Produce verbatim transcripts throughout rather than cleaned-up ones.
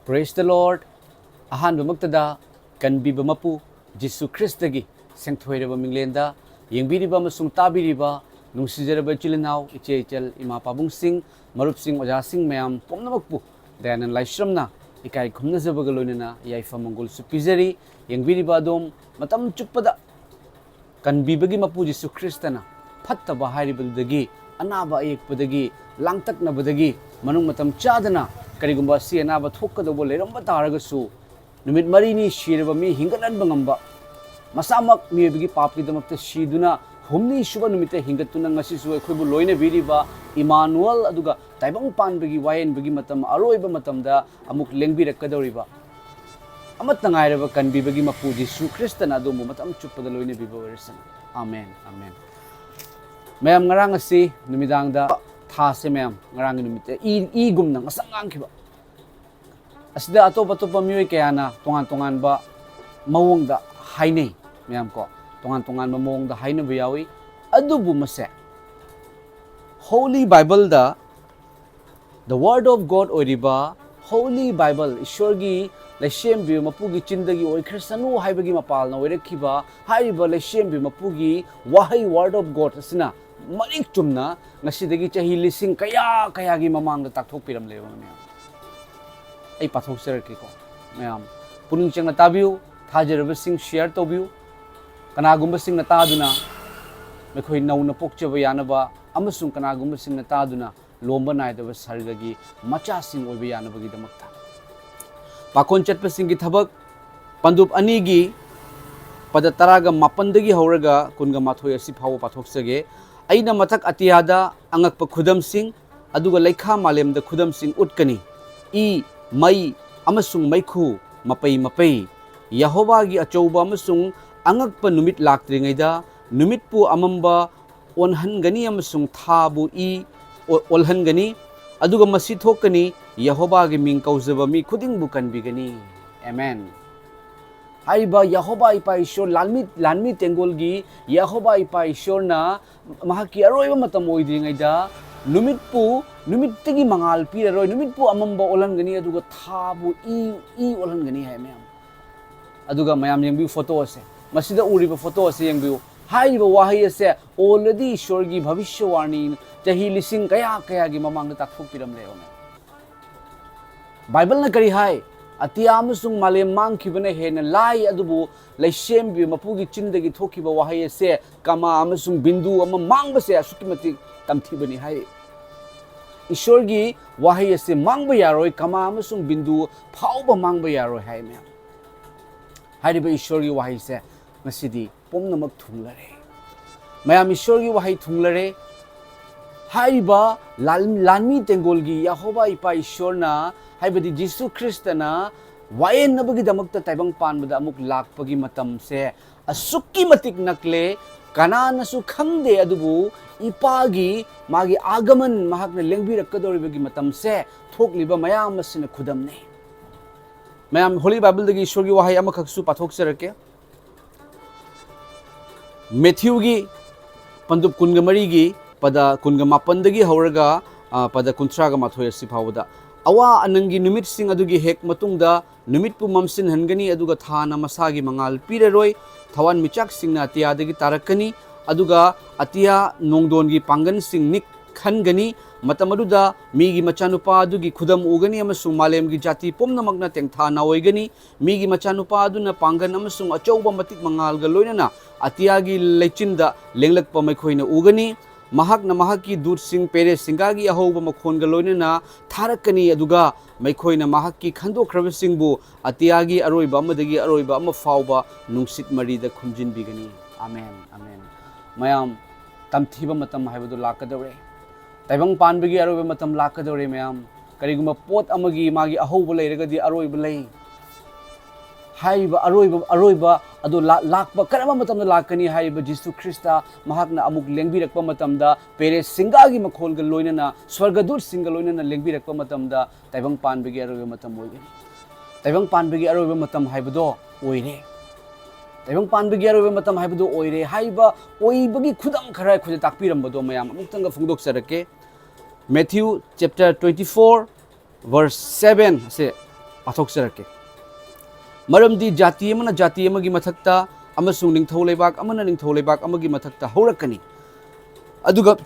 Praise the Lord. ꯑꯍꯥꯟꯕꯃꯛꯇꯗ ꯀꯟꯕꯤꯕ ꯃꯄꯨ ꯖꯤꯁꯨ ꯈ꯭ꯔꯤꯁꯇꯒꯤ ꯁꯦꯡꯊꯣꯏꯔꯕ ꯃꯤꯡꯂꯦꯟꯗ ꯌꯦꯡꯕꯤꯔꯤꯕ ꯑꯃꯁꯨꯡ ꯇꯥꯕꯤꯔꯤꯕ ꯅꯨꯡꯁꯤꯖꯔꯕ ꯏꯆꯤꯜ ꯏꯅꯥꯎ, ꯏꯆꯦ ꯏꯆꯜ, ꯏꯃꯥ ꯄꯥꯕꯨꯡꯁꯤꯡ, ꯃꯔꯨꯞꯁꯤꯡ, ꯑꯣꯖꯥꯁꯤꯡ ꯃꯌꯥꯝ ꯄꯨꯝꯅꯃꯛꯄꯨ ꯗꯌꯥꯅꯟ ꯂꯥꯏꯁ꯭ꯔꯝꯅ ꯏꯀꯥꯏ ꯈꯨꯝꯅꯖꯕꯒ ꯂꯣꯏꯅꯅ ꯌꯥꯏꯐ ꯃꯪꯒꯣꯜꯁꯨ ꯄꯤꯖꯔꯤ꯫ ꯌꯦꯡꯕꯤꯔꯤꯕ ꯑꯗꯣꯝ ꯃꯇꯝ ꯆꯨꯞꯄꯗ ꯀꯟꯕꯤꯕꯒꯤ ꯃꯄꯨ ꯖꯤꯁꯨ ꯈ꯭ꯔꯤꯁꯇꯅ ꯐꯠꯇꯕ ꯍꯥꯏꯔꯤꯕꯗꯨꯗꯒꯤ, ꯑꯅꯥꯕ ꯑꯌꯦꯛꯄꯗꯒꯤ, ꯂꯥꯡꯇꯛꯅꯕꯗꯒꯤ ꯃꯅꯨꯡ ꯃꯇꯝ ꯆꯥꯗꯅ ꯀꯔꯤꯒꯨꯝꯕ ꯑꯁꯤ ꯑꯅꯥꯕ ꯊꯣꯛꯀꯗꯧꯕ ꯂꯩꯔꯝꯕ ꯇꯥꯔꯒꯁꯨ, ꯅꯨꯃꯤꯠ ꯃꯔꯤꯅꯤ ꯁꯤꯔꯕ ꯃꯤ ꯍꯤꯡꯒꯠꯍꯟꯕ ꯉꯝꯕ, ꯃꯁꯥꯃꯛ ꯃꯤꯑꯣꯏꯕꯒꯤ ꯄꯥꯞꯀꯤꯗꯃꯛꯇ ꯁꯤꯗꯨꯅ ꯍꯨꯝꯅꯤ ꯁꯨꯕ ꯅꯨꯃꯤꯠꯇ ꯍꯤꯡꯒꯠꯇꯨꯅ ꯉꯁꯤꯁꯨ ꯑꯩꯈꯣꯏꯕꯨ ꯂꯣꯏꯅꯕꯤꯔꯤꯕ ꯏꯃꯥꯅꯨꯑꯦꯜ, ꯑꯗꯨꯒ ꯇꯥꯏꯕꯪ ꯄꯥꯟꯕꯒꯤ ꯋꯥꯌꯦꯟꯕꯒꯤ ꯃꯇꯝ ꯑꯔꯣꯏꯕ ꯃꯇꯝꯗ ꯑꯃꯨꯛ ꯂꯦꯡꯕꯤꯔꯛꯀꯗꯧꯔꯤꯕ ꯑꯃꯠꯇ ꯉꯥꯏꯔꯕ ꯀꯟꯕꯤꯕꯒꯤ ꯃꯄꯨ ꯖꯤꯁꯨ ꯈ꯭ꯔꯤꯁꯇꯅ ꯑꯗꯣꯝꯕꯨ ꯃꯇꯝ ꯆꯨꯞꯄꯗ ꯂꯣꯏꯅꯕꯤꯕ ꯑꯣꯏꯔꯁꯅꯨ꯫ Amen, amen. ꯃꯌꯥꯝ, ꯉꯔꯥꯡ ꯑꯁꯤ ꯅꯨꯃꯤꯗꯥꯡꯗ ꯊꯥꯁꯦ, ꯃꯌꯥꯝ, ꯉꯔꯥꯡꯒꯤ ꯅꯨꯃꯤꯠꯇ ꯏ, ꯏꯒꯨꯝꯅ ꯉꯁꯪ ꯉꯥꯡꯈꯤꯕ꯫ ꯑꯁꯤꯗ ꯑꯇꯣꯞ ꯑꯇꯣꯞꯄ ꯃꯤꯑꯣꯏ ꯀꯌꯥꯅ ꯇꯣꯉꯥꯟ ꯇꯣꯉꯥꯟꯕ ꯃꯑꯣꯡꯗ ꯍꯥꯏꯅꯩ, ꯃꯌꯥꯝ ꯀꯣ, ꯇꯣꯉꯥꯟ ꯇꯣꯉꯥꯟꯕ ꯃꯑꯣꯡꯗ ꯍꯥꯏꯅꯕ ꯌꯥꯎꯏ꯫ ꯑꯗꯨꯕꯨ ꯃꯁꯦ Holy Bible the, the Word of God ꯑꯣꯏꯔꯤꯕ Holy Bible, ꯏꯁꯣꯔꯒꯤ ꯂꯩꯁꯦꯝꯕꯤꯕ ꯃꯄꯨꯒꯤ ꯆꯤꯟꯗꯒꯤ ꯑꯣꯏꯈ꯭ꯔꯁꯅꯨ ꯍꯥꯏꯕꯒꯤ ꯃꯄꯥꯜꯅ ꯑꯣꯏꯔꯛꯈꯤꯕ ꯍꯥꯏꯔꯤꯕ ꯂꯩꯁꯦꯝꯕꯤꯕ ꯃꯄꯨꯒꯤ ꯋꯥꯍꯩ Word of God ꯑꯁꯤꯅ ꯃꯔꯤꯛ ꯆꯨꯝꯅ ꯉꯁꯤꯗꯒꯤ ꯆꯍꯤ ꯂꯤꯁꯤꯡ ꯀꯌꯥ ꯀꯌꯥꯒꯤ ꯃꯃꯥꯡꯗ ꯇꯥꯛꯊꯣꯛꯄꯤꯔꯝꯂꯦꯕ, ꯃꯌꯥꯝ꯫ ꯑꯩ ꯄꯥꯊꯣꯛꯆꯔꯛꯀꯦꯀꯣ, ꯃꯌꯥꯝ ꯄꯨꯛꯅꯤꯡ ꯆꯪꯅ ꯇꯥꯕꯤꯌꯨ꯫ ꯊꯥꯖꯔꯕꯁꯤꯡ share ꯇꯧꯕꯤꯌꯨ꯫ ꯀꯅꯥꯒꯨꯝꯕꯁꯤꯡꯅ ꯇꯥꯗꯨꯅ ꯃꯈꯣꯏ ꯅꯧꯅ ꯄꯣꯛꯆꯕ ꯌꯥꯅꯕ ꯑꯃꯁꯨꯡ ꯀꯅꯥꯒꯨꯝꯕꯁꯤꯡꯅ ꯇꯥꯗꯨꯅ ꯂꯣꯝꯕ ꯅꯥꯏꯗꯕ ꯁꯔꯒꯒꯤ ꯃꯆꯥꯁꯤꯡ ꯑꯣꯏꯕ ꯌꯥꯅꯕꯒꯤꯗꯃꯛꯇ꯫ ꯄꯥꯈꯣꯟ ꯆꯠꯄꯁꯤꯡꯒꯤ ꯊꯕꯛ, ꯄꯟꯗꯨꯞ ꯑꯅꯤꯒꯤ ꯄꯗ ꯇꯔꯥꯒ ꯃꯥꯄꯟꯗꯒꯤ ꯍꯧꯔꯒ ꯀꯨꯟꯒ ꯃꯥꯊꯣꯏ ꯑꯁꯤ ꯐꯥꯎꯕ ꯄꯥꯊꯣꯛꯆꯒꯦ꯫ ꯑꯩꯅ ꯃꯊꯛ ꯑꯇꯤꯌꯥꯗ ꯑꯉꯛꯄ ꯈꯨꯗꯝꯁꯤꯡ, ꯑꯗꯨꯒ ꯂꯩꯈꯥ ꯃꯥꯂꯦꯝꯗ ꯈꯨꯗꯝꯁꯤꯡ ꯎꯠꯀꯅꯤ꯫ ꯏ, ꯃꯩ ꯑꯃꯁꯨꯡ ꯃꯩꯈꯨ, ꯃꯄꯩ ꯃꯄꯩ꯫ ꯌꯦꯍꯣꯋꯥꯒꯤ ꯑꯆꯧꯕ ꯑꯃꯁꯨꯡ ꯑꯉꯛꯄ ꯅꯨꯃꯤꯠ ꯂꯥꯛꯇ꯭ꯔꯤꯉꯩꯗ ꯅꯨꯃꯤꯠꯄꯨ ꯑꯃꯝꯕ ꯑꯣꯟꯍꯟꯒꯅꯤ ꯑꯃꯁꯨꯡ ꯊꯥꯕꯨ ꯏ ꯑꯣ-, ꯑꯣꯜꯍꯟꯒꯅꯤ꯫ ꯑꯗꯨꯒ ꯃꯁꯤ ꯊꯣꯛꯀꯅꯤ, ꯌꯦꯍꯣꯋꯥꯒꯤ ꯃꯤꯡ ꯀꯧꯖꯕ ꯃꯤ ꯈꯨꯗꯤꯡꯕꯨ ꯀꯟꯕꯤꯒꯅꯤ꯫ ꯑꯃꯦꯟ꯫ ꯍꯥꯏꯔꯤꯕ ꯌꯦꯍꯣꯋꯥ ꯏꯄꯥ ꯏꯁꯣꯔ, ꯂꯥꯟꯃꯤ, ꯂꯥꯟꯃꯤ ꯇꯦꯡꯒꯣꯜꯒꯤ ꯌꯦꯍꯣꯋꯥ ꯏꯄꯥ ꯏꯁꯣꯔꯅ ꯃꯍꯥꯛꯀꯤ ꯑꯔꯣꯏꯕ ꯃꯇꯝ ꯑꯣꯏꯗ꯭ꯔꯤꯉꯩꯗ ꯅꯨꯃꯤꯠꯄꯨ, ꯅꯨꯃꯤꯠꯇꯒꯤ ꯃꯉꯥꯜ ꯄꯤꯔꯔꯣꯏ, ꯅꯨꯃꯤꯠꯄꯨ ꯑꯃꯝꯕ ꯑꯣꯜꯍꯟꯒꯅꯤ, ꯑꯗꯨꯒ ꯊꯥꯕꯨ ꯏ, ꯏ ꯑꯣꯜꯍꯟꯒꯅꯤ ꯍꯥꯏ ꯃꯌꯥꯝ꯫ ꯑꯗꯨꯒ ꯃꯌꯥꯝ ꯌꯦꯡꯕꯤꯌꯨ ꯐꯣꯇꯣ ꯑꯁꯦ, ꯃꯁꯤꯗ ꯎꯔꯤꯕ ꯐꯣꯇꯣ ꯑꯁꯦ ꯌꯦꯡꯕꯤꯌꯨ꯫ ꯍꯥꯏꯔꯤꯕ ꯋꯥꯍꯩ ꯑꯁꯦ already ꯏꯁꯣꯔꯒꯤ ꯚꯕꯤꯁ꯭ꯌꯋꯥꯅꯤ ꯆꯍꯤ ꯂꯤꯁꯤꯡ ꯀꯌꯥ ꯀꯌꯥꯒꯤ ꯃꯃꯥꯡꯗ ꯇꯥꯛꯊꯣꯛꯄꯤꯔꯝꯂꯦ꯫ ꯕꯥꯏꯕꯜꯅ ꯀꯔꯤ ꯍꯥꯏ? ꯑꯇꯤꯌꯥ ꯑꯃꯁꯨꯡ ꯃꯥꯂꯦꯝ ꯃꯥꯡꯈꯤꯕꯅ ꯍꯦꯟꯅ ꯂꯥꯏ, ꯑꯗꯨꯕꯨ ꯂꯩꯁꯦꯝꯕꯤ ꯃꯄꯨꯒꯤ ꯆꯤꯟꯗꯒꯤ ꯊꯣꯛꯈꯤꯕ ꯋꯥꯍꯩ ꯑꯁꯦ ꯀꯃꯥ ꯑꯃꯁꯨꯡ ꯕꯤꯟꯗꯨ ꯑꯃ ꯃꯥꯡꯕꯁꯦ ꯑꯁꯨꯛꯀꯤ ꯃꯇꯤꯛ ꯇꯝꯊꯤꯕꯅꯤ ꯍꯥꯏ꯫ ꯏꯁꯣꯔꯒꯤ ꯋꯥꯍꯩ ꯑꯁꯦ ꯃꯥꯡꯕ ꯌꯥꯔꯣꯏ, ꯀꯃꯥ ꯑꯃꯁꯨꯡ ꯕꯤꯟꯗꯨ ꯐꯥꯎꯕ ꯃꯥꯡꯕ ꯌꯥꯔꯣꯏ ꯍꯥꯏ ꯃꯌꯥꯝ꯫ ꯍꯥꯏꯔꯤꯕ ꯏꯁꯣꯔꯒꯤ ꯋꯥꯍꯩꯁꯦ ꯉꯁꯤꯗꯤ ꯄꯨꯝꯅꯃꯛ ꯊꯨꯡꯂꯔꯦ꯫ ꯃꯌꯥꯝ, ꯏꯁꯣꯔꯒꯤ ꯋꯥꯍꯩ ꯊꯨꯡꯂꯔꯦ꯫ ꯍꯥꯏꯔꯤꯕ ꯂꯥꯟ-, ꯂꯥꯟꯃꯤ ꯇꯦꯡꯒꯣꯜꯒꯤ ꯌꯦꯍꯣꯕꯥ ꯏꯄꯥ ꯏꯁꯣꯔꯅ, ꯍꯥꯏꯕꯗꯤ ꯖꯤꯁꯨ ꯈ꯭ꯔꯤꯁꯇꯅ ꯋꯥꯌꯦꯟꯅꯕꯒꯤꯗꯃꯛꯇ ꯇꯥꯏꯕꯪ ꯄꯥꯟꯕꯗ ꯑꯃꯨꯛ ꯂꯥꯛꯄꯒꯤ ꯃꯇꯝꯁꯦ ꯑꯁꯨꯛꯀꯤ ꯃꯇꯤꯛ ꯅꯛꯂꯦ, ꯀꯅꯥꯅꯁꯨ ꯈꯪꯗꯦ꯫ ꯑꯗꯨꯕꯨ ꯏꯄꯥꯒꯤ, ꯃꯥꯒꯤ ꯑꯥꯒꯃꯟ, ꯃꯍꯥꯛꯅ ꯂꯦꯡꯕꯤꯔꯛꯀꯗꯧꯔꯤꯕꯒꯤ ꯃꯇꯝꯁꯦ ꯊꯣꯛꯂꯤꯕ ꯃꯌꯥꯝ ꯑꯁꯤꯅ ꯈꯨꯗꯝꯅꯤ꯫ ꯃꯌꯥꯝ, ꯍꯣꯂꯤ ꯕꯥꯏꯕꯜꯗꯒꯤ ꯏꯁꯣꯔꯒꯤ ꯋꯥꯍꯩ ꯑꯃꯈꯛꯁꯨ ꯄꯥꯊꯣꯛꯆꯔꯛꯀꯦ꯫ ꯃꯦꯊ꯭ꯌꯨꯒꯤ ꯄꯟꯗꯨꯞ ꯀꯨꯟꯒ ꯃꯔꯤꯒꯤ ꯄꯗ ꯀꯨꯟꯒ ꯃꯥꯄꯟꯗꯒꯤ ꯍꯧꯔꯒ, ꯑ, ꯄꯗ ꯀꯨꯟꯊ꯭ꯔꯥꯒ ꯃꯥꯊꯣꯏ ꯑꯁꯤ ꯐꯥꯎꯕꯗ, "ꯑꯋꯥ ꯑꯅꯪꯒꯤ ꯅꯨꯃꯤꯠꯁꯤꯡ ꯑꯗꯨꯒꯤ ꯍꯦꯛ ꯃꯇꯨꯡꯗ ꯅꯨꯃꯤꯠꯄꯨ ꯃꯝꯁꯤꯟꯍꯟꯒꯅꯤ, ꯑꯗꯨꯒ ꯊꯥꯅ ꯃꯁꯥꯒꯤ ꯃꯉꯥꯜ ꯄꯤꯔꯔꯣꯏ꯫ ꯊꯋꯥꯟꯃꯤꯆꯥꯛꯁꯤꯡꯅ ꯑꯇꯤꯌꯥꯗꯒꯤ ꯇꯥꯔꯛꯀꯅꯤ, ꯑꯗꯨꯒ ꯑꯇꯤꯌꯥ ꯅꯣꯡꯗꯣꯟꯒꯤ ꯄꯥꯡꯒꯜꯁꯤꯡ ꯅꯤꯛ ꯈꯟꯒꯅꯤ꯫ ꯃꯇꯝ ꯑꯗꯨꯗ ꯃꯤꯒꯤ ꯃꯆꯥꯅꯨꯄꯥ ꯑꯗꯨꯒꯤ ꯈꯨꯗꯝ ꯎꯒꯅꯤ, ꯑꯃꯁꯨꯡ ꯃꯥꯂꯦꯝꯒꯤ ꯖꯥꯇꯤ ꯄꯨꯝꯅꯃꯛꯅ ꯇꯦꯡꯊꯥ ꯅꯥꯑꯣꯏꯒꯅꯤ꯫ ꯃꯤꯒꯤ ꯃꯆꯥꯅꯨꯄꯥ ꯑꯗꯨꯅ ꯄꯥꯡꯒꯜ ꯑꯃꯁꯨꯡ ꯑꯆꯧꯕ ꯃꯇꯤꯛ ꯃꯉꯥꯜꯒ ꯂꯣꯏꯅꯅ ꯑꯇꯤꯌꯥꯒꯤ ꯂꯩꯆꯤꯟꯗ ꯂꯦꯡꯂꯛꯄ ꯃꯈꯣꯏꯅ ꯎꯒꯅꯤ꯫ ꯃꯍꯥꯛꯅ ꯃꯍꯥꯛꯀꯤ ꯗꯨꯠꯁꯤꯡ ꯄꯦꯔꯦ ꯁꯤꯡꯒꯥꯒꯤ ꯑꯍꯧꯕ ꯃꯈꯣꯟꯒ ꯂꯣꯏꯅꯅ ꯊꯥꯔꯛꯀꯅꯤ, ꯑꯗꯨꯒ ꯃꯈꯣꯏꯅ ꯃꯍꯥꯛꯀꯤ ꯈꯟꯗꯣꯛꯈ꯭ꯔꯕꯁꯤꯡꯕꯨ ꯑꯇꯤꯌꯥꯒꯤ ꯑꯔꯣꯏꯕ ꯑꯃꯗꯒꯤ ꯑꯔꯣꯏꯕ ꯑꯃ ꯐꯥꯎꯕ ꯅꯨꯡꯁꯤꯠ ꯃꯔꯤꯗ ꯈꯨꯝꯖꯤꯟꯕꯤꯒꯅꯤ꯫" Amen, amen. ꯃꯌꯥꯝ, ꯇꯝꯊꯤꯕ ꯃꯇꯝ ꯍꯥꯏꯕꯗꯨ ꯂꯥꯛꯀꯗꯧꯔꯦ꯫ ꯇꯥꯏꯕꯪ ꯄꯥꯟꯕꯒꯤ ꯑꯔꯣꯏꯕ ꯃꯇꯝ ꯂꯥꯛꯀꯗꯧꯔꯦ, ꯃꯌꯥꯝ꯫ ꯀꯔꯤꯒꯨꯝꯕ ꯄꯣꯠ ꯑꯃꯒꯤ ꯃꯥꯒꯤ ꯑꯍꯧꯕ ꯂꯩꯔꯒꯗꯤ ꯑꯔꯣꯏꯕ ꯂꯩ꯫ ꯍꯥꯏꯔꯤꯕ ꯑꯔꯣꯏꯕ, ꯑꯔꯣꯏꯕ ꯑꯗꯨ ꯂꯥ-, ꯂꯥꯛꯄ ꯀꯔꯝꯕ ꯃꯇꯝꯗ ꯂꯥꯛꯀꯅꯤ ꯍꯥꯏꯔꯤꯕ ꯖꯤꯁꯨ ꯈ꯭ꯔꯤꯁꯇ ꯃꯍꯥꯛꯅ ꯑꯃꯨꯛ ꯂꯦꯡꯕꯤꯔꯛꯄ ꯃꯇꯝꯗ, ꯄꯦꯔꯦ ꯁꯤꯡꯒꯥꯒꯤ ꯃꯈꯣꯜꯒ ꯂꯣꯏꯅꯅ, ꯁ꯭ꯋꯔꯒꯗꯨꯠꯁꯤꯡꯒ ꯂꯣꯏꯅꯅ ꯂꯦꯡꯕꯤꯔꯛꯄ ꯃꯇꯝꯗ, ꯇꯥꯏꯕꯪ ꯄꯥꯟꯕꯒꯤ ꯑꯔꯣꯏꯕ ꯃꯇꯝ ꯑꯣꯏꯒꯅꯤ꯫ ꯇꯥꯏꯕꯪ ꯄꯥꯟꯕꯒꯤ ꯑꯔꯣꯏꯕ ꯃꯇꯝ ꯍꯥꯏꯕꯗꯣ ꯑꯣꯏꯔꯦ꯫ ꯇꯥꯏꯕꯪ ꯄꯥꯟꯕꯒꯤ ꯑꯔꯣꯏꯕ ꯃꯇꯝ ꯍꯥꯏꯕꯗꯣ ꯑꯣꯏꯔꯦ꯫ ꯍꯥꯏꯔꯤꯕ ꯑꯣꯏꯕꯒꯤ ꯈꯨꯗꯝ ꯈꯔ ꯑꯩꯈꯣꯏꯗ ꯇꯥꯛꯄꯤꯔꯝꯕꯗꯣ ꯃꯌꯥꯝ ꯑꯃꯨꯛꯇꯪꯒ ꯐꯣꯡꯗꯣꯛꯆꯔꯛꯀꯦ꯫ Matthew chapter twenty-four verse seven ꯑꯁꯦ ꯄꯥꯊꯣꯛꯆꯔꯛꯀꯦ꯫ ꯃꯔꯝꯗꯤ ꯖꯥꯇꯤ ꯑꯃꯅ ꯖꯥꯇꯤ ꯑꯃꯒꯤ ꯃꯊꯛꯇ ꯑꯃꯁꯨꯡ ꯅꯤꯡꯊꯧ ꯂꯩꯕꯥꯛ ꯑꯃꯅ ꯅꯤꯡꯊꯧ ꯂꯩꯕꯥꯛ ꯑꯃꯒꯤ ꯃꯊꯛꯇ ꯍꯧꯔꯛꯀꯅꯤ꯫ ꯑꯗꯨꯒ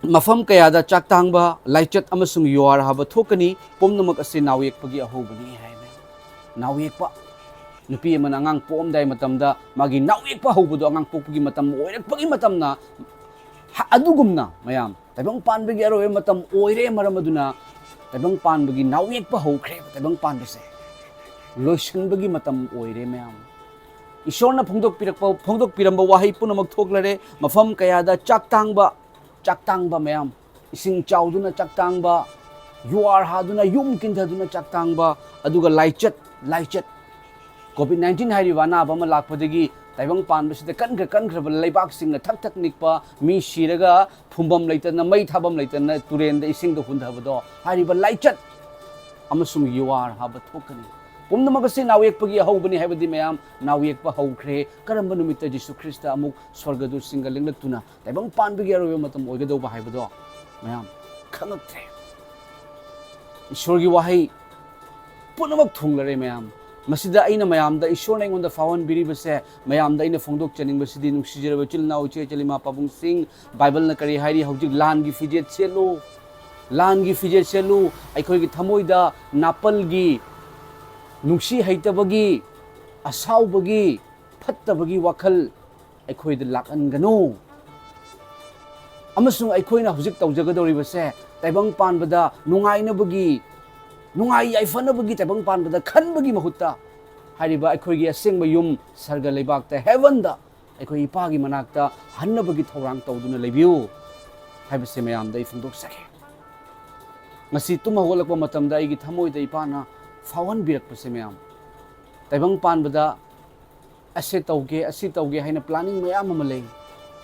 ꯃꯐꯝ ꯀꯌꯥꯗ ꯆꯥꯛ ꯇꯥꯡꯕ, ꯂꯥꯏꯆꯠ ꯑꯃꯁꯨꯡ ꯌꯨꯍꯥꯔ ꯍꯥꯕ ꯊꯣꯛꯀꯅꯤ꯫ ꯄꯨꯝꯅꯃꯛ ꯑꯁꯤ ꯅꯥꯎ ꯌꯦꯛꯄꯒꯤ ꯑꯍꯧꯕꯅꯤ ꯍꯥꯏꯕꯅꯤ꯫ ꯅꯥꯎ ꯌꯦꯛꯄ꯫ ꯅꯨꯄꯤ ꯑꯃꯅ ꯑꯉꯥꯡ ꯄꯣꯛꯑꯝꯗꯥꯏ ꯃꯇꯝꯗ ꯃꯥꯒꯤ ꯅꯥꯎ ꯌꯦꯛꯄ ꯍꯧꯕꯗꯣ ꯑꯉꯥꯡ ꯄꯣꯛꯄꯒꯤ ꯃꯇꯝ ꯑꯣꯏꯔꯛꯄꯒꯤ ꯃꯇꯝꯅ ꯍ-, ꯑꯗꯨꯒꯨꯝꯅ ꯃꯌꯥꯝ ꯇꯥꯏꯕꯪ ꯄꯥꯟꯕꯒꯤ ꯑꯔꯣꯏꯕ ꯃꯇꯝ ꯑꯣꯏꯔꯦ꯫ ꯃꯔꯝ ꯑꯗꯨꯅ ꯇꯥꯏꯕꯪ ꯄꯥꯟꯕꯒꯤ ꯅꯥꯎ ꯌꯦꯛꯄ ꯍꯧꯈ꯭ꯔꯦ꯫ ꯇꯥꯏꯕꯪ ꯄꯥꯟꯕꯁꯦ ꯂꯣꯏꯁꯤꯟꯕꯒꯤ ꯃꯇꯝ ꯑꯣꯏꯔꯦ ꯃꯌꯥꯝ꯫ ꯏꯁꯣꯔꯅ ꯐꯣꯡꯗꯣꯛꯄꯤꯔꯛꯄ, ꯐꯣꯡꯗꯣꯛꯄꯤꯔꯝꯕ ꯋꯥꯍꯩ ꯄꯨꯝꯅꯃꯛ ꯊꯣꯛꯂꯔꯦ꯫ ꯃꯐꯝ ꯀꯌꯥꯗ ꯆꯥꯛ ꯇꯥꯡꯕ, ꯆꯥꯛ ꯇꯥꯡꯕ ꯃꯌꯥꯝ, ꯏꯁꯤꯡ ꯆꯥꯎꯗꯨꯅ ꯆꯥꯛ ꯇꯥꯡꯕ, ꯌꯨꯍꯥꯔ ꯍꯥꯗꯨꯅ ꯌꯨꯝ ꯀꯤꯟꯊꯗꯨꯅ ꯆꯥꯛ ꯇꯥꯡꯕ, ꯑꯗꯨꯒ ꯂꯥꯏꯆꯠ, ꯂꯥꯏꯆꯠ꯫ ꯀꯣꯚꯤꯗ ꯅꯥꯏꯟꯇꯤꯟ ꯍꯥꯏꯔꯤꯕ ꯑꯅꯥꯕ ꯑꯃ ꯂꯥꯛꯄꯗꯒꯤ ꯇꯥꯏꯕꯪ ꯄꯥꯟꯕꯁꯤꯗ ꯀꯟꯈ꯭ꯔ ꯀꯟꯈ꯭ꯔꯕ ꯂꯩꯕꯥꯛꯁꯤꯡꯅ ꯊꯛ ꯊꯛ ꯅꯤꯛꯄ, ꯃꯤ ꯁꯤꯔꯒ ꯐꯨꯝꯐꯝ ꯂꯩꯇꯅ, ꯃꯩ ꯊꯥꯐꯝ ꯂꯩꯇꯅ ꯇꯨꯔꯦꯟꯗ ꯏꯁꯤꯡꯗ ꯍꯨꯟꯊꯕꯗꯣ, ꯍꯥꯏꯔꯤꯕ ꯂꯥꯏꯆꯠ ꯑꯃꯁꯨꯡ ꯌꯨꯍꯥꯔ ꯍꯥꯕ ꯊꯣꯛꯀꯅꯤ꯫ ꯄꯨꯝꯅꯃꯛ ꯑꯁꯤ ꯅꯥꯎ ꯌꯦꯛꯄꯒꯤ ꯑꯍꯧꯕꯅꯤ ꯍꯥꯏꯕꯗꯤ ꯃꯌꯥꯝ ꯅꯥꯎ ꯌꯦꯛꯄ ꯍꯧꯈ꯭ꯔꯦ꯫ ꯀꯔꯝꯕ ꯅꯨꯃꯤꯠꯇ ꯖꯤꯁꯨ ꯈ꯭ꯔꯤꯁꯇ ꯑꯃꯨꯛ ꯁ꯭ꯋꯔꯒꯗꯨꯠꯁꯤꯡꯒ ꯂꯦꯡꯂꯛꯇꯨꯅ ꯇꯥꯏꯕꯪ ꯄꯥꯟꯕꯒꯤ ꯑꯔꯣꯏꯕ ꯃꯇꯝ ꯑꯣꯏꯒꯗꯧꯕ ꯍꯥꯏꯕꯗꯣ ꯃꯌꯥꯝ ꯈꯪꯉꯛꯇ꯭ꯔꯦ꯫ ꯏꯁꯣꯔꯒꯤ ꯋꯥꯍꯩ ꯄꯨꯝꯅꯃꯛ ꯊꯨꯡꯂꯔꯦ ꯃꯌꯥꯝ꯫ ꯃꯁꯤꯗ ꯑꯩꯅ ꯃꯌꯥꯝꯗ, ꯏꯁꯣꯔꯅ ꯑꯩꯉꯣꯟꯗ ꯐꯥꯎꯍꯟꯕꯤꯔꯤꯕꯁꯦ, ꯃꯌꯥꯝꯗ ꯑꯩꯅ ꯐꯣꯡꯗꯣꯛꯆꯅꯤꯡꯕꯁꯤꯗꯤ, ꯅꯨꯡꯁꯤꯖꯔꯕ ꯏꯆꯤꯜ ꯏꯅꯥꯎ, ꯏꯆꯦ ꯏꯆꯜ, ꯏꯃꯥ ꯄꯥꯕꯨꯡꯁꯤꯡ, ꯕꯥꯏꯕꯜꯅ ꯀꯔꯤ ꯍꯥꯏꯔꯤ? ꯍꯧꯖꯤꯛ ꯂꯥꯟꯒꯤ ꯐꯤꯖꯦꯠ ꯁꯦꯠꯂꯨ, ꯂꯥꯟꯒꯤ ꯐꯤꯖꯦꯠ ꯁꯦꯠꯂꯨ꯫ ꯑꯩꯈꯣꯏꯒꯤ ꯊꯃꯣꯏꯗ ꯅꯥꯄꯜꯒꯤ, ꯅꯨꯡꯁꯤ ꯍꯩꯇꯕꯒꯤ, ꯑꯁꯥꯎꯕꯒꯤ, ꯐꯠꯇꯕꯒꯤ ꯋꯥꯈꯜ ꯑꯩꯈꯣꯏꯗ ꯂꯥꯛꯍꯟꯒꯅꯨ꯫ ꯑꯃꯁꯨꯡ ꯑꯩꯈꯣꯏꯅ ꯍꯧꯖꯤꯛ ꯇꯧꯖꯒꯗꯧꯔꯤꯕꯁꯦ ꯇꯥꯏꯕꯪ ꯄꯥꯟꯕꯗ ꯅꯨꯡꯉꯥꯏꯅꯕꯒꯤ, ꯅꯨꯡꯉꯥꯏ ꯌꯥꯏꯐꯅꯕꯒꯤ ꯇꯥꯏꯕꯪ ꯄꯥꯟꯕꯗ ꯈꯟꯕꯒꯤ ꯃꯍꯨꯠꯇ, ꯍꯥꯏꯔꯤꯕ ꯑꯩꯈꯣꯏꯒꯤ ꯑꯁꯦꯡꯕ ꯌꯨꯝ ꯁꯔꯒ ꯂꯩꯕꯥꯛꯇ, ꯍꯦꯕꯟꯗ, ꯑꯩꯈꯣꯏ ꯏꯄꯥꯒꯤ ꯃꯅꯥꯛꯇ ꯍꯟꯅꯕꯒꯤ ꯊꯧꯔꯥꯡ ꯇꯧꯗꯨꯅ ꯂꯩꯕꯤꯌꯨ ꯍꯥꯏꯕꯁꯦ ꯃꯌꯥꯝꯗ ꯑꯩ ꯐꯣꯡꯗꯣꯛꯆꯒꯦ꯫ ꯉꯁꯤ ꯇꯨꯝ ꯍꯧꯒꯠꯂꯛꯄ ꯃꯇꯝꯗ ꯑꯩꯒꯤ ꯊꯃꯣꯏꯗ ꯏꯄꯥꯅ ꯐꯥꯎꯍꯟꯕꯤꯔꯛꯄꯁꯦ ꯃꯌꯥꯝ, ꯇꯥꯏꯕꯪ ꯄꯥꯟꯕꯗ ꯑꯁꯦ ꯇꯧꯒꯦ, ꯑꯁꯤ ꯇꯧꯒꯦ ꯍꯥꯏꯅ planning ꯃꯌꯥꯝ ꯑꯃ ꯂꯩ꯫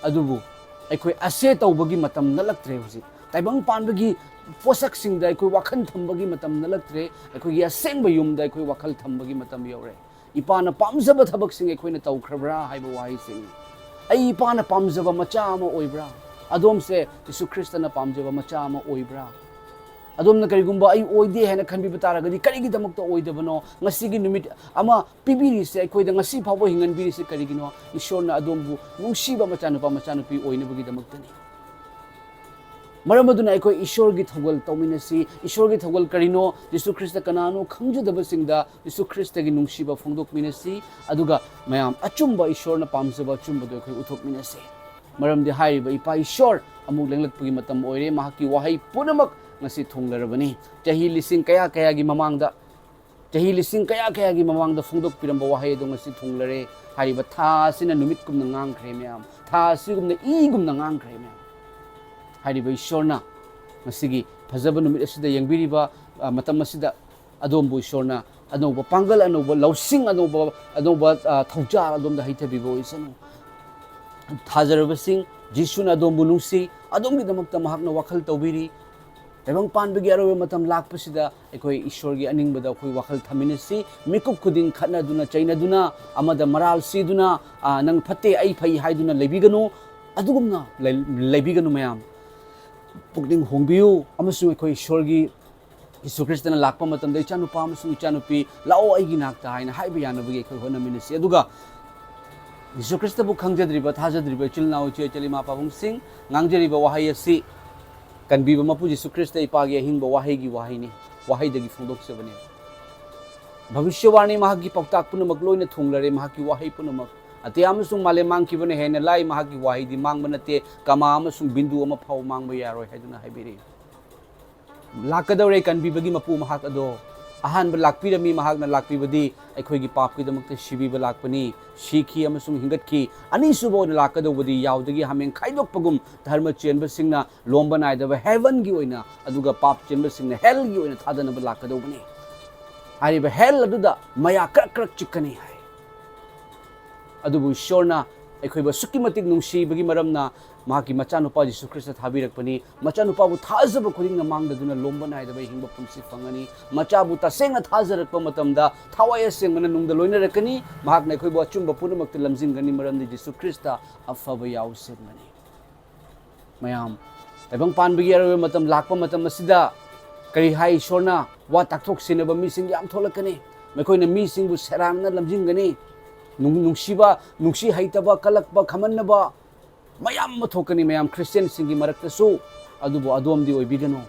ꯑꯗꯨꯕꯨ ꯑꯩꯈꯣꯏ ꯑꯁꯦ ꯇꯧꯕꯒꯤ ꯃꯇꯝ ꯅꯠꯂꯛꯇ꯭ꯔꯦ ꯍꯧꯖꯤꯛ꯫ ꯇꯥꯏꯕꯪ ꯄꯥꯟꯕꯒꯤ ꯄꯣꯠꯁꯛꯁꯤꯡꯗ ꯑꯩꯈꯣꯏ ꯋꯥꯈꯜ ꯊꯝꯕꯒꯤ ꯃꯇꯝ ꯅꯠꯂꯛꯇ꯭ꯔꯦ꯫ ꯑꯩꯈꯣꯏꯒꯤ ꯑꯁꯦꯡꯕ ꯌꯨꯝꯗ ꯑꯩꯈꯣꯏ ꯋꯥꯈꯜ ꯊꯝꯕꯒꯤ ꯃꯇꯝ ꯌꯧꯔꯦ꯫ ꯏꯄꯥꯅ ꯄꯥꯝꯖꯕ ꯊꯕꯛꯁꯤꯡ ꯑꯩꯈꯣꯏꯅ ꯇꯧꯈ꯭ꯔꯕ꯭ꯔꯥ ꯍꯥꯏꯕ ꯋꯥꯍꯩꯁꯤꯅꯤ꯫ ꯑꯩ ꯏꯄꯥꯅ ꯄꯥꯝꯖꯕ ꯃꯆꯥ ꯑꯃ ꯑꯣꯏꯕ꯭ꯔꯥ? ꯑꯗꯣꯝꯁꯦ ꯖꯤꯁꯨ ꯈ꯭ꯔꯤꯁꯇꯅ ꯄꯥꯝꯖꯕ ꯃꯆꯥ ꯑꯃ ꯑꯣꯏꯕ꯭ꯔꯥ? ꯑꯗꯣꯝꯅ ꯀꯔꯤꯒꯨꯝꯕ "ꯑꯩ ꯑꯣꯏꯗꯦ" ꯍꯥꯏꯅ ꯈꯟꯕꯤꯕ ꯇꯥꯔꯒꯗꯤ, ꯀꯔꯤꯒꯤꯗꯃꯛꯇ ꯑꯣꯏꯗꯕꯅꯣ? ꯉꯁꯤꯒꯤ ꯅꯨꯃꯤꯠ ꯑꯃ ꯄꯤꯕꯤꯔꯤꯁꯦ ꯑꯩꯈꯣꯏꯗ, ꯉꯁꯤ ꯐꯥꯎꯕ ꯍꯤꯡꯍꯟꯕꯤꯔꯤꯁꯦ ꯀꯔꯤꯒꯤꯅꯣ? ꯏꯁꯣꯔꯅ ꯑꯗꯣꯝꯕꯨ ꯅꯨꯡꯁꯤꯕ ꯃꯆꯥꯅꯨꯄꯥ ꯃꯆꯥꯅꯨꯄꯤ ꯑꯣꯏꯅꯕꯒꯤꯗꯃꯛꯇꯅꯤ꯫ ꯃꯔꯝ ꯑꯗꯨꯅ ꯑꯩꯈꯣꯏ ꯏꯁꯣꯔꯒꯤ ꯊꯧꯒꯜ ꯇꯧꯃꯤꯟꯅꯁꯤ꯫ ꯏꯁꯣꯔꯒꯤ ꯊꯧꯒꯜ ꯀꯔꯤꯅꯣ? ꯖꯤꯁꯨ ꯈ꯭ꯔꯤꯁꯇ ꯀꯅꯥꯅꯣ ꯈꯪꯖꯗꯕꯁꯤꯡꯗ ꯖꯤꯁꯨ ꯈ꯭ꯔꯤꯁꯇꯒꯤ ꯅꯨꯡꯁꯤꯕ ꯐꯣꯡꯗꯣꯛꯃꯤꯟꯅꯁꯤ꯫ ꯑꯗꯨꯒ ꯃꯌꯥꯝ ꯑꯆꯨꯝꯕ ꯏꯁꯣꯔꯅ ꯄꯥꯝꯖꯕ ꯑꯆꯨꯝꯕꯗꯨ ꯑꯩꯈꯣꯏ ꯎꯠꯊꯣꯛꯃꯤꯟꯅꯁꯤ꯫ ꯃꯔꯝꯗꯤ ꯍꯥꯏꯔꯤꯕ ꯏꯄꯥ ꯏꯁꯣꯔ ꯑꯃꯨꯛ ꯂꯦꯡꯂꯛꯄꯒꯤ ꯃꯇꯝ ꯑꯣꯏꯔꯦ꯫ ꯃꯍꯥꯛꯀꯤ ꯋꯥꯍꯩ ꯄꯨꯝꯅꯃꯛ ꯉꯁꯤ ꯊꯨꯡꯂꯔꯕꯅꯤ꯫ ꯆꯍꯤ ꯂꯤꯁꯤꯡ ꯀꯌꯥ ꯀꯌꯥꯒꯤ ꯃꯃꯥꯡꯗ, ꯆꯍꯤ ꯂꯤꯁꯤꯡ ꯀꯌꯥ ꯀꯌꯥꯒꯤ ꯃꯃꯥꯡꯗ ꯐꯣꯡꯗꯣꯛꯄꯤꯔꯝꯕ ꯋꯥꯍꯩ ꯑꯗꯨ ꯉꯁꯤ ꯊꯨꯡꯂꯔꯦ꯫ ꯍꯥꯏꯔꯤꯕ ꯊꯥ ꯑꯁꯤꯅ ꯅꯨꯃꯤꯠꯀꯨꯝꯅ ꯉꯥꯡꯈ꯭ꯔꯦ ꯃꯌꯥꯝ, ꯊꯥ ꯑꯁꯤꯒꯨꯝꯅ ꯏꯒꯨꯝꯅ ꯉꯥꯡꯈ꯭ꯔꯦ ꯃꯌꯥꯝ꯫ ꯍꯥꯏꯔꯤꯕ ꯏꯁꯣꯔꯅ ꯉꯁꯤꯒꯤ ꯐꯖꯕ ꯅꯨꯃꯤꯠ ꯑꯁꯤꯗ ꯌꯦꯡꯕꯤꯔꯤꯕ, ꯑ, ꯃꯇꯝ ꯑꯁꯤꯗ ꯑꯗꯣꯝꯕꯨ ꯏꯁꯣꯔꯅ ꯑꯅꯧꯕ ꯄꯥꯡꯒꯜ, ꯑꯅꯧꯕ ꯂꯧꯁꯤꯡ, ꯑꯅꯧꯕ, ꯑꯅꯧꯕ, ꯑ, ꯊꯧꯖꯥꯜ ꯑꯗꯣꯝꯗ ꯍꯩꯊꯕꯤꯕ ꯑꯣꯏꯁꯅꯨ꯫ ꯊꯥꯖꯔꯕꯁꯤꯡ, ꯖꯤꯁꯨꯅ ꯑꯗꯣꯝꯕꯨ ꯅꯨꯡꯁꯤ, ꯑꯗꯣꯝꯒꯤꯗꯃꯛꯇ ꯃꯍꯥꯛꯅ ꯋꯥꯈꯜ ꯇꯧꯕꯤꯔꯤ꯫ ꯇꯥꯏꯕꯪ ꯄꯥꯟꯕꯒꯤ ꯑꯔꯣꯏꯕ ꯃꯇꯝ ꯂꯥꯛꯄꯁꯤꯗ ꯑꯩꯈꯣꯏ ꯏꯁꯣꯔꯒꯤ ꯑꯅꯤꯡꯕꯗ ꯑꯩꯈꯣꯏ ꯋꯥꯈꯜ ꯊꯝꯃꯤꯟꯅꯁꯤ꯫ ꯃꯤꯀꯨꯞ ꯈꯨꯗꯤꯡ ꯈꯠꯅꯗꯨꯅ, ꯆꯩꯅꯗꯨꯅ, ꯑꯃꯗ ꯃꯔꯥꯜ ꯁꯤꯗꯨꯅ, "ꯑ, ꯅꯪ ꯐꯠꯇꯦ, ꯑꯩ ꯐꯩ" ꯍꯥꯏꯗꯨꯅ ꯂꯩꯕꯤꯒꯅꯨ꯫ ꯑꯗꯨꯒꯨꯝꯅ ꯂꯩ-, ꯂꯩꯕꯤꯒꯅꯨ ꯃꯌꯥꯝ꯫ ꯄꯨꯛꯅꯤꯡ ꯍꯣꯡꯕꯤꯌꯨ ꯑꯃꯁꯨꯡ ꯑꯩꯈꯣꯏ ꯏꯁꯣꯔꯒꯤ, ꯖꯤꯁꯨ ꯈ꯭ꯔꯤꯁꯇꯅ ꯂꯥꯛꯄ ꯃꯇꯝꯗ, "ꯏꯆꯥꯅꯨꯄꯥ ꯑꯃꯁꯨꯡ ꯏꯆꯥꯅꯨꯄꯤ, ꯂꯥꯛꯑꯣ ꯑꯩꯒꯤ ꯅꯥꯛꯇ" ꯍꯥꯏꯅ ꯍꯥꯏꯕ ꯌꯥꯅꯕꯒꯤ ꯑꯩꯈꯣꯏ ꯍꯣꯠꯅꯃꯤꯟꯅꯁꯤ꯫ ꯑꯗꯨꯒ ꯖꯤꯁꯨ ꯈ꯭ꯔꯤꯁꯇꯕꯨ ꯈꯪꯖꯗ꯭ꯔꯤꯕ, ꯊꯥꯖꯗ꯭ꯔꯤꯕ ꯏꯆꯤꯜ ꯏꯅꯥꯎ, ꯏꯆꯦ ꯏꯆꯜ, ꯏꯃꯥ ꯄꯥꯕꯨꯡꯁꯤꯡ, ꯉꯥꯡꯖꯔꯤꯕ ꯋꯥꯍꯩ ꯑꯁꯤ ꯀꯟꯕꯤꯕ ꯃꯄꯨ ꯖꯤꯁꯨ ꯈ꯭ꯔꯤꯁꯇ ꯏꯄꯥꯒꯤ ꯑꯍꯤꯡꯕ ꯋꯥꯍꯩꯒꯤ ꯋꯥꯍꯩꯅꯤ, ꯋꯥꯍꯩꯗꯒꯤ ꯐꯣꯡꯗꯣꯛꯆꯕꯅꯤ꯫ ꯚꯕꯤꯁ꯭ꯌꯋꯥꯅꯤ, ꯃꯍꯥꯛꯀꯤ ꯄꯥꯎꯇꯥꯛ ꯄꯨꯝꯅꯃꯛ ꯂꯣꯏꯅ ꯊꯨꯡꯂꯔꯦ, ꯃꯍꯥꯛꯀꯤ ꯋꯥꯍꯩ ꯄꯨꯝꯅꯃꯛ꯫ ꯑꯇꯤꯌꯥ ꯑꯃꯁꯨꯡ ꯃꯥꯂꯦꯝ ꯃꯥꯡꯈꯤꯕꯅ ꯍꯦꯟꯅ ꯂꯥꯏ, ꯃꯍꯥꯛꯀꯤ ꯋꯥꯍꯩꯗꯤ ꯃꯥꯡꯕ ꯅꯠꯇꯦ, ꯀꯃꯥ ꯑꯃꯁꯨꯡ ꯕꯤꯟꯗꯨ ꯑꯃ ꯐꯥꯎ ꯃꯥꯡꯕ ꯌꯥꯔꯣꯏ ꯍꯥꯏꯗꯨꯅ ꯍꯥꯏꯕꯤꯔꯤ꯫ ꯂꯥꯛꯀꯗꯧꯔꯦ ꯀꯟꯕꯤꯕꯒꯤ ꯃꯄꯨ ꯃꯍꯥꯛ ꯑꯗꯣ꯫ ꯑꯍꯥꯟꯕ ꯂꯥꯛꯄꯤꯔꯝꯃꯤ, ꯃꯍꯥꯛꯅ ꯂꯥꯛꯄꯤꯕꯗꯤ ꯑꯩꯈꯣꯏꯒꯤ ꯄꯥꯞꯀꯤꯗꯃꯛꯇ ꯁꯤꯕꯤꯕ ꯂꯥꯛꯄꯅꯤ, ꯁꯤꯈꯤ ꯑꯃꯁꯨꯡ ꯍꯤꯡꯒꯠꯈꯤ꯫ ꯑꯅꯤꯁꯨꯕ ꯑꯣꯏꯅ ꯂꯥꯛꯀꯗꯧꯕꯗꯤ ꯌꯥꯎꯗꯒꯤ ꯍꯥꯃꯦꯡ ꯈꯥꯏꯗꯣꯛꯄꯒꯨꯝ ꯙꯔꯃ ꯆꯦꯟꯕꯁꯤꯡꯅ ꯂꯣꯝꯕ ꯅꯥꯏꯗꯕ ꯍꯦꯚꯟꯒꯤ ꯑꯣꯏꯅ, ꯑꯗꯨꯒ ꯄꯥꯞ ꯆꯦꯟꯕꯁꯤꯡꯅ ꯍꯦꯜꯒꯤ ꯑꯣꯏꯅ ꯊꯥꯗꯅꯕ ꯂꯥꯛꯀꯗꯧꯕꯅꯤ꯫ ꯍꯥꯏꯔꯤꯕ ꯍꯦꯜ ꯑꯗꯨꯗ ꯃꯌꯥ ꯀ꯭ꯔꯛ ꯀ꯭ꯔꯛ ꯆꯤꯛꯀꯅꯤ ꯍꯥꯏ꯫ ꯑꯗꯨꯕꯨ ꯏꯁꯣꯔꯅ ꯑꯩꯈꯣꯏꯕꯨ ꯑꯁꯨꯛꯀꯤ ꯃꯇꯤꯛ ꯅꯨꯡꯁꯤꯕꯒꯤ ꯃꯔꯝꯅ ꯃꯍꯥꯛꯀꯤ ꯃꯆꯥꯅꯨꯄꯥ ꯖꯤꯁꯨ ꯈ꯭ꯔꯤꯁꯇ ꯊꯥꯕꯤꯔꯛꯄꯅꯤ꯫ ꯃꯆꯥꯅꯨꯄꯥꯕꯨ ꯊꯥꯖꯕ ꯈꯨꯗꯤꯡꯅ ꯃꯥꯡꯗꯗꯨꯅ ꯂꯣꯝꯕ ꯅꯥꯏꯗꯕ ꯍꯤꯡꯕ ꯄꯨꯟꯁꯤ ꯐꯪꯒꯅꯤ꯫ ꯃꯆꯥꯕꯨ ꯇꯁꯦꯡꯅ ꯊꯥꯖꯔꯛꯄ ꯃꯇꯝꯗ ꯊꯋꯥꯏ ꯑꯁꯦꯡꯕꯅ ꯅꯨꯡꯗ ꯂꯣꯏꯅꯔꯛꯀꯅꯤ꯫ ꯃꯍꯥꯛꯅ ꯑꯩꯈꯣꯏꯕꯨ ꯑꯆꯨꯝꯕ ꯄꯨꯝꯅꯃꯛꯇ ꯂꯝꯖꯤꯡꯒꯅꯤ, ꯃꯔꯝꯗꯤ ꯖꯤꯁꯨ ꯈ꯭ꯔꯤꯁꯇ ꯑꯐꯕ ꯌꯥꯎꯁꯦꯠꯅꯅꯤ꯫ ꯃꯌꯥꯝ, ꯇꯥꯏꯕꯪ ꯄꯥꯟꯕꯒꯤ ꯑꯔꯣꯏꯕ ꯃꯇꯝ ꯂꯥꯛꯄ ꯃꯇꯝ ꯑꯁꯤꯗ ꯀꯔꯤ ꯍꯥꯏ ꯏꯁꯣꯔꯅ? ꯋꯥ ꯇꯥꯛꯊꯣꯛ ꯁꯤꯟꯅꯕ ꯃꯤꯁꯤꯡ ꯌꯥꯝ ꯊꯣꯛꯂꯛꯀꯅꯤ꯫ ꯃꯈꯣꯏꯅ ꯃꯤꯁꯤꯡꯕꯨ ꯁꯦꯔꯥꯟꯅꯅ ꯂꯝꯖꯤꯡꯒꯅꯤ꯫ ꯅꯨꯡ-, ꯅꯨꯡꯁꯤꯕ, ꯅꯨꯡꯁꯤ ꯍꯩꯇꯕ, ꯀꯜꯂꯛꯄ, ꯈꯝꯍꯟꯅꯕ ꯃꯌꯥꯝ ꯑꯃ ꯊꯣꯛꯀꯅꯤ, ꯃꯌꯥꯝ, ꯈ꯭ꯔꯤꯁꯇꯤꯌꯥꯟꯁꯤꯡꯒꯤ ꯃꯔꯛꯇꯁꯨ꯫ ꯑꯗꯨꯕꯨ ꯑꯗꯣꯝꯗꯤ ꯑꯣꯏꯕꯤꯒꯅꯨ꯫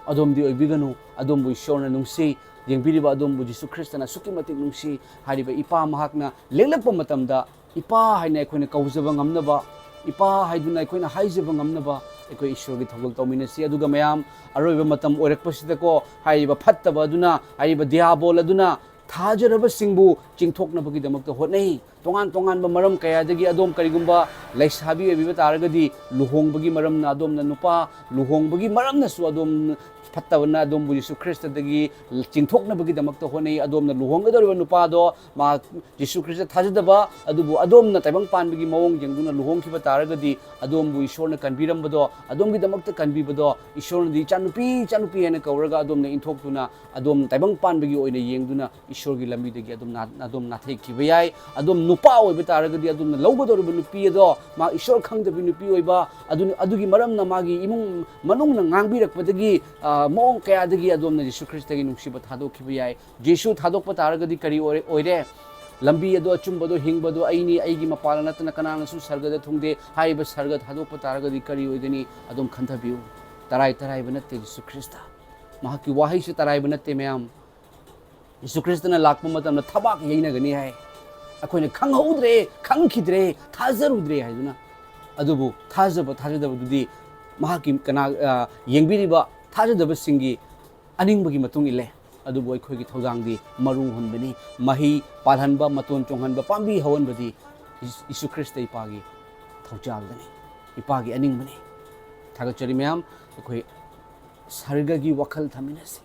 ꯑꯗꯣꯝꯗꯤ ꯑꯣꯏꯕꯤꯒꯅꯨ꯫ ꯑꯗꯣꯝꯕꯨ ꯏꯁꯣꯔꯅ ꯅꯨꯡꯁꯤ꯫ ꯌꯦꯡꯕꯤꯔꯤꯕ ꯑꯗꯣꯝꯕꯨ ꯖꯤꯁꯨ ꯈ꯭ꯔꯤꯁꯇꯅ ꯑꯁꯨꯛꯀꯤ ꯃꯇꯤꯛ ꯅꯨꯡꯁꯤ꯫ ꯍꯥꯏꯔꯤꯕ ꯏꯄꯥ ꯃꯍꯥꯛꯅ ꯂꯦꯡꯂꯛꯄ ꯃꯇꯝꯗ ꯏꯄꯥ ꯍꯥꯏꯅ ꯑꯩꯈꯣꯏꯅ ꯀꯧꯖꯕ ꯉꯝꯅꯕ, ꯏꯄꯥ ꯍꯥꯏꯗꯨꯅ ꯑꯩꯈꯣꯏꯅ ꯍꯥꯏꯖꯕ ꯉꯝꯅꯕ ꯑꯩꯈꯣꯏ ꯏꯁꯣꯔꯒꯤ ꯊꯧꯒꯜ ꯇꯧꯃꯤꯟꯅꯁꯤ꯫ ꯑꯗꯨꯒ ꯃꯌꯥꯝ, ꯑꯔꯣꯏꯕ ꯃꯇꯝ ꯑꯣꯏꯔꯛꯄꯁꯤꯗꯀꯣ, ꯍꯥꯏꯔꯤꯕ ꯐꯠꯇꯕ ꯑꯗꯨꯅ, ꯍꯥꯏꯔꯤꯕ ꯗꯤꯌꯥꯕꯣꯜ ꯑꯗꯨꯅ ꯊꯥꯖꯔꯕꯁꯤꯡꯕꯨ ꯆꯤꯡꯊꯣꯛꯅꯕꯒꯤꯗꯃꯛꯇ ꯍꯣꯠꯅꯩ꯫ ꯇꯣꯉꯥꯟ ꯇꯣꯉꯥꯟꯕ ꯃꯔꯝ ꯀꯌꯥꯗꯒꯤ ꯑꯗꯣꯝ ꯀꯔꯤꯒꯨꯝꯕ ꯂꯩꯁꯥꯕꯤ ꯑꯣꯏꯕꯤꯕ ꯇꯥꯔꯒꯗꯤ, ꯂꯨꯍꯣꯡꯕꯒꯤ ꯃꯔꯝꯅ ꯑꯗꯣꯝꯅ ꯅꯨꯄꯥ, ꯂꯨꯍꯣꯡꯕꯒꯤ ꯃꯔꯝꯅꯁꯨ ꯑꯗꯣꯝ, ꯐꯠꯇꯕꯅ ꯑꯗꯣꯝꯕꯨ ꯖꯤꯁꯨ ꯈ꯭ꯔꯤꯁꯇꯗꯒꯤ ꯆꯤꯡꯊꯣꯛꯅꯕꯒꯤꯗꯃꯛꯇ ꯍꯣꯠꯅꯩ꯫ ꯑꯗꯣꯝꯅ ꯂꯨꯍꯣꯡꯒꯗꯧꯔꯤꯕ ꯅꯨꯄꯥꯗꯣ ꯃꯥ ꯖꯤꯁꯨ ꯈ꯭ꯔꯤꯁꯇ ꯊꯥꯖꯗꯕ, ꯑꯗꯨꯕꯨ ꯑꯗꯣꯝꯅ ꯇꯥꯏꯕꯪ ꯄꯥꯟꯕꯒꯤ ꯃꯑꯣꯡ ꯌꯦꯡꯗꯨꯅ ꯂꯨꯍꯣꯡꯈꯤꯕ ꯇꯥꯔꯒꯗꯤ, ꯑꯗꯣꯝꯕꯨ ꯏꯁꯣꯔꯅ ꯀꯟꯕꯤꯔꯝꯕꯗꯣ, ꯑꯗꯣꯝꯒꯤꯗꯃꯛꯇ ꯀꯟꯕꯤꯕꯗꯣ, ꯏꯁꯣꯔꯅꯗꯤ "ꯏꯆꯥꯅꯨꯄꯤ, ꯏꯆꯥꯅꯨꯄꯤ" ꯍꯥꯏꯅ ꯀꯧꯔꯒ ꯑꯗꯣꯝꯅ ꯏꯟꯊꯣꯛꯇꯨꯅ, ꯑꯗꯣꯝ ꯇꯥꯏꯕꯪ ꯄꯥꯟꯕꯒꯤ ꯑꯣꯏꯅ ꯌꯦꯡꯗꯨꯅ ꯏꯁꯣꯔꯒꯤ ꯂꯝꯕꯤꯗꯒꯤ ꯑꯗꯨꯝ ꯅꯥ-, ꯑꯗꯨꯝ ꯅꯥꯊꯩꯈꯤꯕ ꯌꯥꯏ꯫ ꯑꯗꯣꯝ ꯅꯨꯄꯥ ꯑꯣꯏꯕ ꯇꯥꯔꯒꯗꯤ, ꯑꯗꯣꯝꯅ ꯂꯧꯒꯗꯧꯔꯤꯕ ꯅꯨꯄꯤ ꯑꯗꯣ ꯃꯥ ꯏꯁꯣꯔ ꯈꯪꯗꯕꯤ ꯅꯨꯄꯤ ꯑꯣꯏꯕ, ꯑꯗꯨꯅ, ꯑꯗꯨꯒꯤ ꯃꯔꯝꯅ ꯃꯥꯒꯤ ꯏꯃꯨꯡ ꯃꯅꯨꯡꯅ ꯉꯥꯡꯕꯤꯔꯛꯄꯗꯒꯤ, ꯑ, ꯃꯑꯣꯡ ꯀꯌꯥꯗꯒꯤ ꯑꯗꯣꯝꯅ ꯖꯤꯁꯨ ꯈ꯭ꯔꯤꯁꯇꯒꯤ ꯅꯨꯡꯁꯤꯕ ꯊꯥꯗꯣꯛꯈꯤꯕ ꯌꯥꯏ꯫ ꯖꯤꯁꯨ ꯊꯥꯗꯣꯛꯄ ꯇꯥꯔꯒꯗꯤ ꯀꯔꯤ ꯑꯣꯏꯔꯦ, ꯑꯣꯏꯔꯦ? "ꯂꯝꯕꯤ ꯑꯗꯣ, ꯑꯆꯨꯝꯕꯗꯣ, ꯍꯤꯡꯕꯗꯣ ꯑꯩꯅꯤ, ꯑꯩꯒꯤ ꯃꯄꯥꯟꯅ ꯅꯠꯇꯅ ꯀꯅꯥꯅꯁꯨ ꯁꯔꯒꯗ ꯊꯨꯡꯗꯦ" ꯍꯥꯏꯔꯤꯕ ꯁꯔꯒ ꯊꯥꯗꯣꯛꯄ ꯇꯥꯔꯒꯗꯤ ꯀꯔꯤ ꯑꯣꯏꯒꯅꯤ? ꯑꯗꯣꯝ ꯈꯟꯊꯕꯤꯌꯨ꯫ ꯇꯔꯥꯏ ꯇꯔꯥꯏꯕ ꯅꯠꯇꯦ ꯖꯤꯁꯨ ꯈ꯭ꯔꯤꯁꯇ꯫ ꯃꯍꯥꯛꯀꯤ ꯋꯥꯍꯩꯁꯤ ꯇꯔꯥꯏꯕ ꯅꯠꯇꯦ, ꯃꯌꯥꯝ꯫ ꯖꯤꯁꯨ ꯈ꯭ꯔꯤꯁꯇꯅ ꯂꯥꯛꯄ ꯃꯇꯝꯗ ꯊꯕꯥꯛ ꯌꯩꯅꯒꯅꯤ ꯍꯥꯏ꯫ ꯑꯩꯈꯣꯏꯅ "ꯈꯪꯍꯧꯗ꯭ꯔꯦ, ꯈꯪꯈꯤꯗ꯭ꯔꯦ, ꯊꯥꯖꯔꯨꯗ꯭ꯔꯦ" ꯍꯥꯏꯗꯨꯅ꯫ ꯑꯗꯨꯕꯨ ꯊꯥꯖꯕ ꯊꯥꯖꯗꯕꯗꯨꯗꯤ ꯃꯍꯥꯛꯀꯤ ꯀꯅꯥ, ꯑ, ꯌꯦꯡꯕꯤꯔꯤꯕ ꯊꯥꯖꯗꯕꯁꯤꯡꯒꯤ ꯑꯅꯤꯡꯕꯒꯤ ꯃꯇꯨꯡ ꯏꯜꯂꯦ꯫ ꯑꯗꯨꯕꯨ ꯑꯩꯈꯣꯏꯒꯤ ꯊꯧꯗꯥꯡꯗꯤ ꯃꯔꯨ ꯍꯨꯟꯕꯅꯤ꯫ ꯃꯍꯩ ꯄꯥꯜꯍꯟꯕ, ꯃꯇꯣꯟ ꯆꯣꯡꯍꯟꯕ, ꯄꯥꯝꯕꯤ ꯍꯧꯍꯟꯕꯗꯤ ꯖꯤꯁꯨ ꯈ꯭ꯔꯤꯁꯇ ꯏꯄꯥꯒꯤ ꯊꯧꯖꯥꯜꯗꯅꯤ, ꯏꯄꯥꯒꯤ ꯑꯅꯤꯡꯕꯅꯤ꯫ ꯊꯥꯒꯠꯆꯔꯤ ꯃꯌꯥꯝ꯫ ꯑꯩꯈꯣꯏ ꯁꯔꯒꯒꯤ ꯋꯥꯈꯜ ꯊꯝꯃꯤꯟꯅꯁꯤ꯫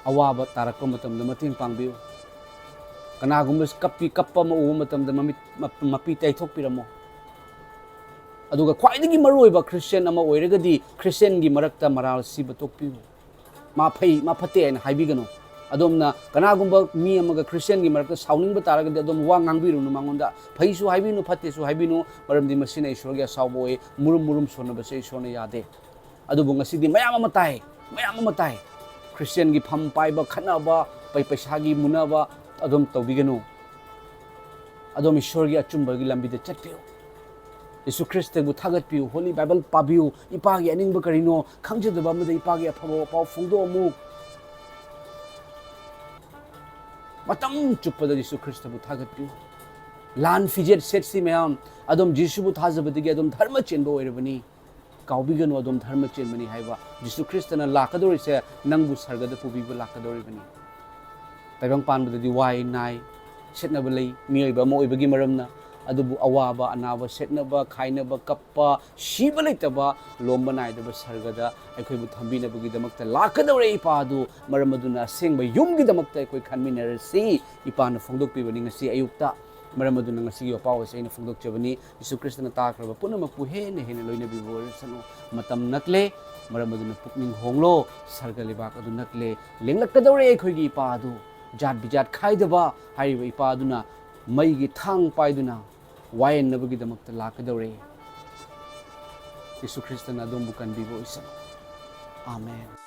ꯑꯋꯥꯕ ꯇꯥꯔꯛꯄ ꯃꯇꯝꯗ ꯃꯇꯦꯡ ꯄꯥꯡꯕꯤꯌꯨ꯫ ꯀꯅꯥꯒꯨꯝꯕ ꯀꯞꯄꯤ, ꯀꯞꯄ ꯑꯃ ꯎꯕ ꯃꯇꯝꯗ ꯃꯃꯤꯠ, ꯃ-, ꯃꯄꯤ ꯇꯩꯊꯣꯛꯄꯤꯔꯝꯃꯣ꯫ ꯑꯗꯨꯒ ꯈ꯭ꯋꯥꯏꯗꯒꯤ ꯃꯔꯨꯑꯣꯏꯕ, ꯈ꯭ꯔꯤꯁꯇꯤꯌꯥꯟ ꯑꯃ ꯑꯣꯏꯔꯒꯗꯤ ꯈ꯭ꯔꯤꯁꯇꯤꯌꯥꯟꯒꯤ ꯃꯔꯛꯇ ꯃꯔꯥꯜ ꯁꯤꯕ ꯇꯣꯛꯄꯤꯌꯨ꯫ "ꯃꯥ ꯐꯩ, ꯃꯥ ꯐꯠꯇꯦ" ꯍꯥꯏꯅ ꯍꯥꯏꯕꯤꯒꯅꯨ꯫ ꯑꯗꯣꯝꯅ ꯀꯅꯥꯒꯨꯝꯕ ꯃꯤ ꯑꯃꯒ ꯈ꯭ꯔꯤꯁꯇꯤꯌꯥꯟꯒꯤ ꯃꯔꯛꯇ ꯁꯥꯎꯅꯤꯡꯕ ꯇꯥꯔꯒꯗꯤ ꯑꯗꯣꯝ ꯋꯥ ꯉꯥꯡꯕꯤꯔꯨꯅꯨ ꯃꯉꯣꯟꯗ꯫ ꯐꯩꯁꯨ ꯍꯥꯏꯕꯤꯅꯨ, ꯐꯠꯇꯦꯁꯨ ꯍꯥꯏꯕꯤꯅꯨ, ꯃꯔꯝꯗꯤ ꯃꯁꯤꯅ ꯏꯁꯣꯔꯒꯤ ꯑꯁꯥꯎꯕ ꯑꯣꯏ꯫ ꯃꯨꯔꯨꯝ ꯃꯨꯔꯨꯝ ꯁꯣꯟꯅꯕꯁꯦ ꯏꯁꯣꯔꯅ ꯌꯥꯗꯦ꯫ ꯑꯗꯨꯕꯨ ꯉꯁꯤꯗꯤ ꯃꯌꯥꯝ ꯑꯃ ꯇꯥꯏ, ꯃꯌꯥꯝ ꯑꯃ ꯇꯥꯏ꯫ ꯈ꯭ꯔꯤꯁꯇꯤꯌꯥꯟꯒꯤ ꯐꯝ ꯄꯥꯏꯕ, ꯈꯠꯅꯕ, ꯄꯩ-, ꯄꯩꯁꯥꯒꯤ ꯃꯨꯟꯅꯕ ꯑꯗꯨꯝ ꯇꯧꯕꯤꯒꯅꯨ꯫ ꯑꯗꯣꯝ ꯏꯁꯣꯔꯒꯤ ꯑꯆꯨꯝꯕꯒꯤ ꯂꯝꯕꯤꯗ ꯆꯠꯄꯤꯌꯨ꯫ ꯌꯤꯁꯨ ꯈ꯭ꯔꯤꯁꯇꯕꯨ ꯊꯥꯒꯠꯄꯤꯌꯨ, ꯍꯣꯂꯤ ꯕꯥꯏꯕꯜ ꯄꯥꯕꯤꯌꯨ, ꯏꯄꯥꯒꯤ ꯑꯅꯤꯡꯕ ꯀꯔꯤꯅꯣ ꯈꯪꯖꯗꯕ ꯑꯃꯗ ꯏꯄꯥꯒꯤ ꯑꯐꯕ ꯄꯥꯎ ꯐꯣꯡꯗꯣꯛꯑꯝꯃꯨ꯫ ꯃꯇꯝ ꯆꯨꯞꯄꯗ ꯌꯤꯁꯨ ꯈ꯭ꯔꯤꯁꯇꯕꯨ ꯊꯥꯒꯠꯄꯤꯌꯨ꯫ ꯂꯥꯟ ꯐꯤꯖꯦꯠ ꯁꯦꯠꯁꯤ ꯃꯌꯥꯝ, ꯑꯗꯨꯝ ꯖꯤꯁꯨꯕꯨ ꯊꯥꯖꯕꯗꯒꯤ ꯑꯗꯨꯝ ꯙꯔꯃ ꯆꯦꯟꯕ ꯑꯣꯏꯔꯕꯅꯤ꯫ ꯀꯥꯎꯕꯤꯒꯅꯨ, ꯑꯗꯨꯝ ꯙꯔꯃ ꯆꯦꯟꯕꯅꯤ ꯍꯥꯏꯕ꯫ ꯖꯤꯁꯨ ꯈ꯭ꯔꯤꯁꯇꯅ ꯂꯥꯛꯀꯗꯧꯔꯤꯁꯦ ꯅꯪꯕꯨ ꯁꯔꯒꯗ ꯄꯨꯕꯤꯕ ꯂꯥꯛꯀꯗꯧꯔꯤꯕꯅꯤ꯫ ꯇꯥꯏꯕꯪ ꯄꯥꯟꯕꯗꯗꯤ ꯋꯥꯏ ꯅꯥꯏ, ꯁꯦꯠꯅꯕ ꯂꯩ, ꯃꯤꯑꯣꯏꯕ ꯑꯃ ꯑꯣꯏꯕꯒꯤ ꯃꯔꯝꯅ꯫ ꯑꯗꯨꯕꯨ ꯑꯋꯥꯕ, ꯑꯅꯥꯕ, ꯁꯦꯠꯅꯕ, ꯈꯥꯏꯅꯕ, ꯀꯞꯄ, ꯁꯤꯕ ꯂꯩꯇꯕ, ꯂꯣꯝꯕ ꯅꯥꯏꯗꯕ ꯁꯔꯒꯗ ꯑꯩꯈꯣꯏꯕꯨ ꯊꯝꯕꯤꯅꯕꯒꯤꯗꯃꯛꯇ ꯂꯥꯛꯀꯗꯧꯔꯦ ꯏꯄꯥ ꯑꯗꯨ꯫ ꯃꯔꯝ ꯑꯗꯨꯅ ꯑꯁꯦꯡꯕ ꯌꯨꯝꯒꯤꯗꯃꯛꯇ ꯑꯩꯈꯣꯏ ꯈꯟꯃꯤꯟꯅꯔꯁꯤ꯫ ꯏꯄꯥꯅ ꯐꯣꯡꯗꯣꯛꯄꯤꯕꯅꯤ ꯉꯁꯤ ꯑꯌꯨꯛꯇ꯫ ꯃꯔꯝ ꯑꯗꯨꯅ ꯉꯁꯤꯒꯤ ꯋꯥꯄꯥꯎ ꯑꯁꯤ ꯑꯩꯅ ꯐꯣꯡꯗꯣꯛꯆꯕꯅꯤ꯫ ꯌꯤꯁꯨ ꯈ꯭ꯔꯤꯁꯇꯅ ꯇꯥꯈ꯭ꯔꯕ ꯄꯨꯝꯅꯃꯛꯄꯨ ꯍꯦꯟꯅ ꯍꯦꯟꯅ ꯂꯣꯏꯅꯕꯤꯕ ꯑꯣꯏꯔꯁꯅꯨ꯫ ꯃꯇꯝ ꯅꯛꯂꯦ, ꯃꯔꯝ ꯑꯗꯨꯅ ꯄꯨꯛꯅꯤꯡ ꯍꯣꯡꯂꯣ꯫ ꯁꯔꯒ ꯂꯩꯕꯥꯛ ꯑꯗꯨ ꯅꯛꯂꯦ꯫ ꯂꯦꯡꯂꯛꯀꯗꯧꯔꯦ ꯑꯩꯈꯣꯏꯒꯤ ꯏꯄꯥ ꯑꯗꯨ꯫ ꯖꯥꯠ ꯕꯤꯖꯥꯠ ꯈꯥꯏꯗꯕ ꯍꯥꯏꯔꯤꯕ ꯏꯄꯥ ꯑꯗꯨꯅ ꯃꯩꯒꯤ ꯊꯥꯡ ꯄꯥꯏꯗꯨꯅ ꯋꯥꯌꯦꯟꯅꯕꯒꯤꯗꯃꯛꯇ ꯂꯥꯛꯀꯗꯧꯔꯦ꯫ ꯌꯤꯁꯨ ꯈ꯭ꯔꯤꯁꯇꯅ ꯑꯗꯣꯝꯕꯨ ꯀꯟꯕꯤꯕ ꯑꯣꯏꯁꯅꯨ꯫ ꯑꯥꯃꯦꯟ꯫